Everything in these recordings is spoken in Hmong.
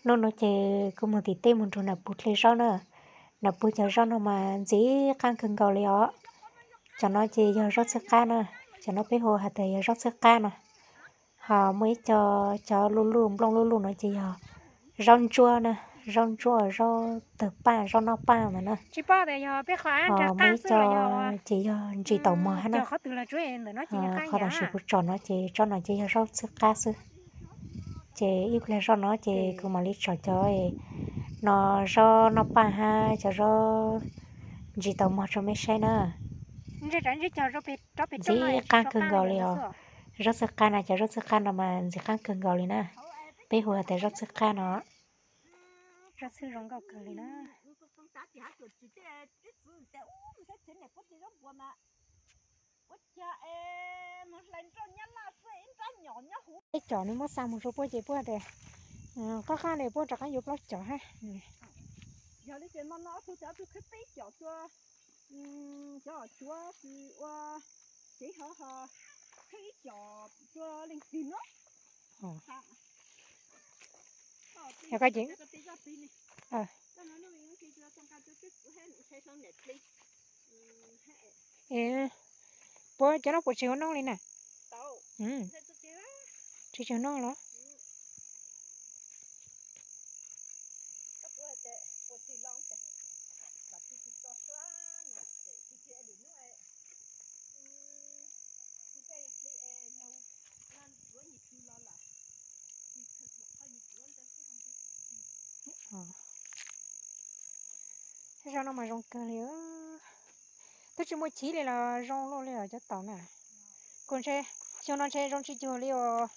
Hnub no ces kuv mus tim teb mus nrug nam puag hle zaub na. Nam puag cov zaub no mas ntxim qab kawg nkaus li os. Cov no ces yog zaub txhwb qab na, cov no peb hu hais tias yog zaub txhwb qab no. Ho muaj ib co cov luj luj nplooj luj luj no ces yog zaub ntsuab na, zaub ntsuab, zaub tawg paj, zaub noj paj ntawd na. Ho muaj ib co ces yog ntsis taus mog hab na. Qhov tam sim kuv tsom no ces tsob no ces yog zaub txhwb qab xwb. Ces ib pliag zoj no ces kuv mam li tsom cov no, zaub noj paj hab cov zaub ntsis taus mog rau mej saib na. Ntxim qab kawg nkaus li os. Zaub txhwb qab na, cov zaub txhwb qab no mas ntxim qab kawg nkaus li na. Peb hu hais tias zaub txhwb qab no. Zaub txhwb zoo nkauj kawg li na. Peb cov nws muab xa mus rau puab ces puab tias, qoj qab ne puab rov qab yuav plaub cov hab. Yog li ces no no ob tug, ob tug qhib peb cov tua, cov cuav ua tsev hov ho qhib ib cov tua leej twg no. Puab cov no puas tsis ua nooj li na? Tsis tsis ua nooj los? Zaub no mas zoo kawg li. Twb tsis muaj chiv li los zoo luaj li os cov taum na. Kuv ntshe xyoo no ntshe zoo tsis cuag li os,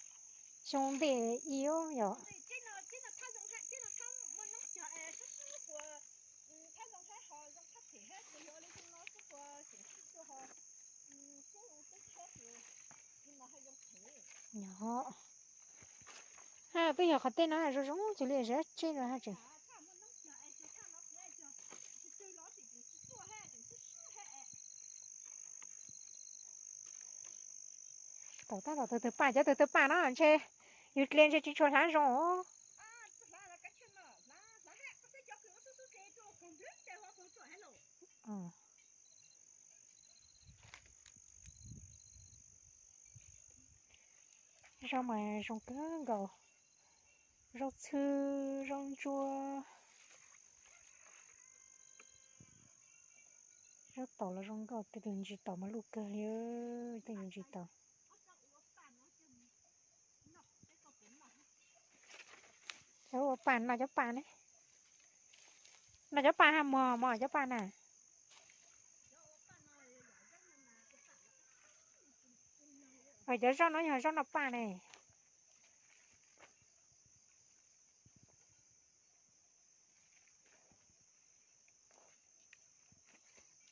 xyoo npe i yom. Twb yog qhov tej no zoo zoo cuag li zab tseg no hab tseem. Taum tab tom tawg tawg paj, cov tawg tawg paj no ntshe yus dle ntshe tsis tshua hlav zoo. Zaub mas zoo kawg nkaus, zaub txhwb, zaub ntsuab, zaub taum los zoo nkauj, tej tus ntsis taum mas luj kawg li, tej tus ntsis taum. Cov ua paj no cov paj ne, no cov paj hab mog, mog cov paj na. Cov zaub no yog zaub noj paj ne.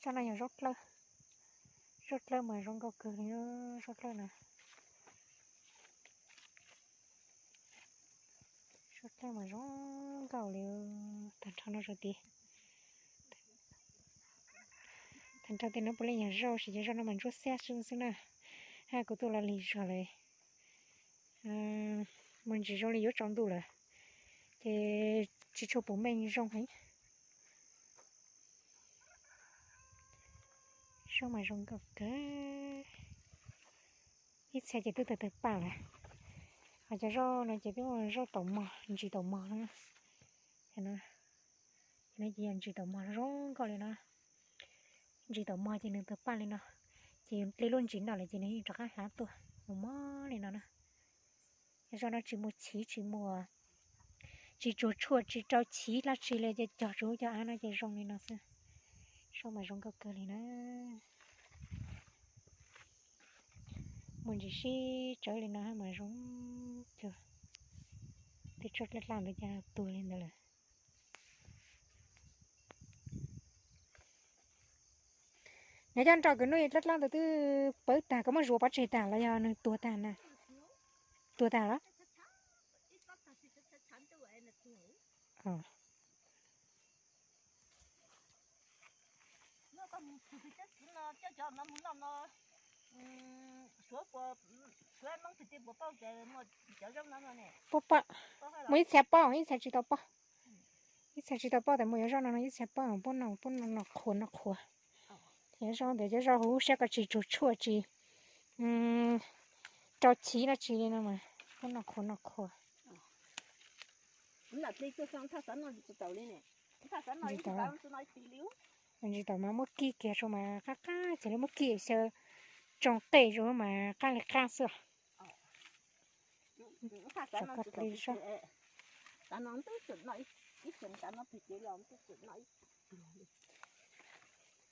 Zaub no yog zaub dlawb, zaub dlawb mas zoo nkauj kawg li, zaub dlawb na. Zaub dlawb mas zoo nkauj li, tag nrho no zoo tid. Tag nrho tej no puav leej yog zaub, sis cov zaub no mas ntsuab xiab xwb xwb na. Hab kuv tuaj los lig zog lawm, mus ntsis zoo li yuav tsaus ntuj lawm, ces tsis tshua pum meej zoo heev. Zaub mas zoo nkauj kawg. Ib txhia ces twb tawg tawg paj lawm. Ho cov zaub no ces peb ua zaub taum mog, ntsis taum mog no. No ces yog ntsis taum mog zoo nkauj li no. Ntsis taum mog ces nws tawg paj li no, ces yus dle lub ntsis no lawm ces nws yeej rov qab hlav tuaj mus mog li no na. Zaub no tsis muaj chiv, tsis muaj, tsis tsuag tshuaj, tsis rau chiv dab tsi li, ces cog tsuas cov av no ces zoo li no xwb. Zaub mas zoo nkauj kawg li na. Muaj ntsis sib tsawv li no mas zoo cuag tej tshuaj dlaj dlaj ntawd cas tuag li ntawd lawm. Nws coj nroj kws nuj dlaj dlaj ntawd twb pawv tag, koj muab zuav pov tseg tag los yog nws tuag tag na? Tuag tag los? Puab paj. Muaj ib txhia poj, ib txhia tsis tau poj. Ib txhia tsis tau poj tes muaj yuav zoj no, ib txhia poj, poj no, poj no, no qhuav no qhuav. Thiab zoj ntawd cov zoj huv siab ko tsis tsuag tshuaj tsis rau chiv no tsis li no mas poj no qhuav no qhuav. Ntsis tau mas muab kib kiag tso mas qab qab ces li muab kib xyaw tsoo qej zoo mas qab li qab xwb. Tso koj plis zoj.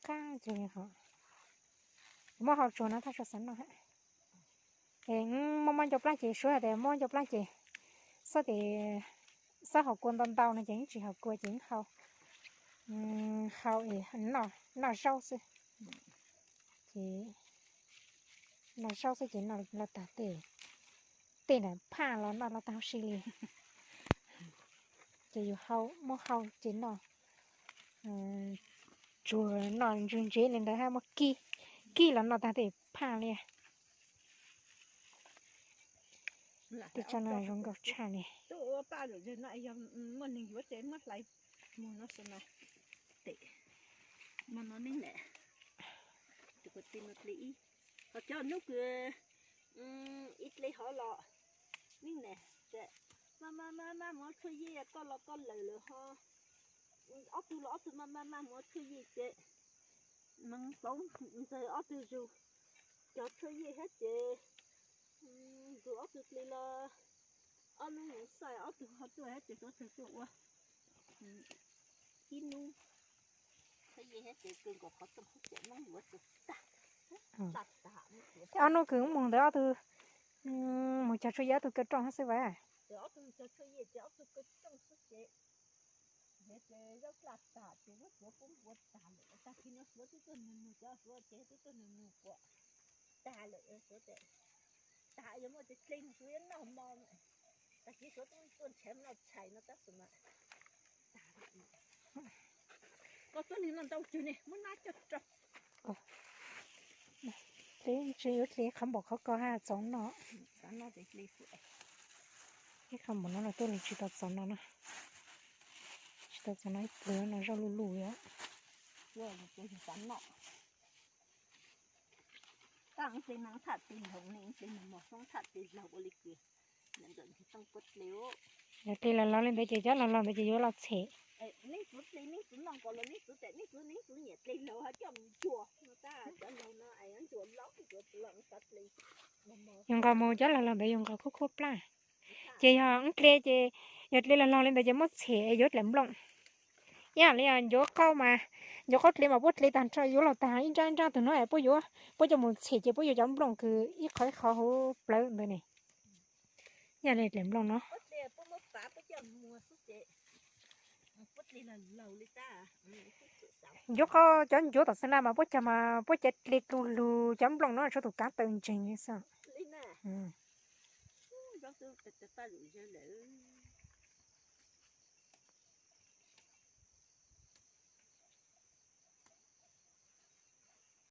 Qab ces li ho muab hau tsuag no thaj tsuag xav noj. Es muaj mob ncau plab ces suav hais tias mob ncau plab ces xob tes xob haus kua ntau ntau no ces yeej tsis haus kua ces yeej hau, hau es noj zaub xwb. Ces noj zaub xwb ces noj los tag tej, tej nram phaj los noj los tag huv si li. Ces yus hau muab hau ces noj, tsuag noj ntsws ntsev li ntawd hab muab kib, kib los noj tag tej phaj li. Tej tsob no zoo nkauj tshaj li. Muaj neeg yuav ces muab hlais mus no, tes muaj no neeb na. Tus ko ti no dle ib, ho cov hnub kws ib dle hov los neeb na, maj maj maj maj mus tshuaj yej, koj los koj lawm lawm ho, ob tug los ob tug maj maj maj mus tshuaj yej ces Neev Pov ntxawg ob tug zug cog tshuaj yej hab ces zug ob tug dle los ob hnub mus xaj ob tug ho tuaj hab ces suav tawg tuaj ua ib hnub tshuaj yej hab ces kawg nkaus qhov rooj hab ces Neev yuav tag. Ob hnub kws mus ntawd ob tug mus cog tshuaj yej ob tug kaw rooj hab xwb vas. Ob tug cog tshuaj yej ces ob tug kaw rooj xwb ces Yog ces zaub dlaj tag ces muab suav pub npua tag lawm, tag kis no suav twb tuaj nug nug, cov suav ces twb tuaj nug nug kuas tag lawm, suav tias tag, yog muaj tes dle mus suav yuav noj mov, tag kis suav twb tuaj nrhav noj tshais no tab sis mas tag lawm. Koj tuaj neeg no ntau tsawg ne, muab nab coj rau. Dle tsis yuav dle qhov npaum qhov ko hab txaus noj. Ib qhov npaum no los tuaj li tsis tau txaus no na. Tsis tau txaus no ib pluag no zoj luj luj li. Tab sis no thaj tes laug, tes laug mos xoob thaj tes laug ua li kws ntawm ntawm ntawm tooj puab dle. Yog dle laug laug li ntawd ces cov laug laug ntawd ces yuav los txhem. Neeb txwv dle, neeb txwv noj nkaus los neeb txwv tes neeb txwv, neeb txwv nyiam dle laug ho coj mus ncuav no tab cov laug no es yuav ncuav laub ncuav txwv los xav dle. Yus nqos mus cov laug laug ntawd yus nqos khuab khuab plab. Ces yog wb dle ces, yog dle laug laug li ntawd ces muab txhem es yuav dlaim nplooj. Ib yam li ncuav qaub mas, ncuav qaub dle mas puab dle tag nrho yuav los tag ib nrab ib nrab tug no es puab yuav, puab coj mus txhem ces puab yuav cov nplooj kws ib qho ib qho hauv plawv ntawd ne. Ib yam li dlaim nplooj no. Ncuav qaub cov ncuav tom Xeev Las mas puab cog mas puab cov dle du lug cov nplooj no tshuav tus kav taw ntseeg li xwb.